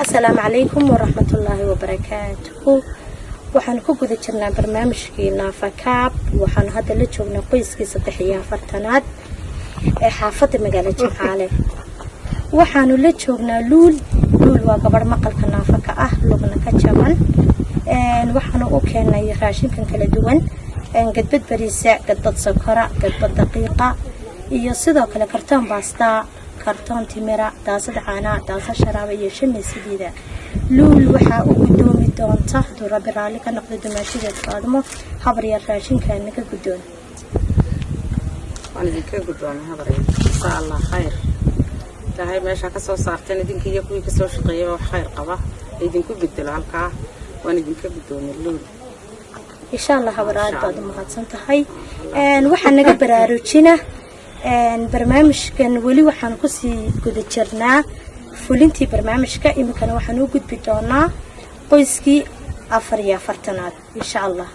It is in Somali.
Asalaamu calaykum waraxmatullaahi wabarakaatuhu. Waxaan ku guda jirnaa barnaamijkii Naafakaab. Waxaanu hadda la joognaa qoyskii 43aad ee xaafadda magaalo Jimcaale. Waxaanu la joognaa Luul. Luul waa gabadh maqalka naafa ka ah, lugna ka jaban. Waxaanu u keenay raashinkan kala duwan: gadbad bariisa, gadbad sokora, gadbad daqiiqa iyo sidoo kale kartoon baastaa, kartoon timira, daasad caanaa, daasad sharaaba iyo shamaysideeda. Luul waxaa u gudoomi doonta, hadduu Rabbi raalli ka noqdo, dumaashadeed Faadmo. Habaryar, raashinkaa naga guddoon. Waan idinka guddoonay, habaryar. Insha Allah khayr Ilaahay meeshaa ka soo saarteen idinka iyo kuwii kasoo shaqeeyaba wax khayr qaba idinku bedelo halkaa. Waan idinka guddoonay, Luul. Insha Allah, habar, aad baad u mahadsan tahay. Waxaa naga baraarujina barnaamijkan. Weli waxaan kusii guda jirnaa fulintii barnaamijka. Iminkana waxaan u gudbi doonaa qoyskii 44aad, insha Allah.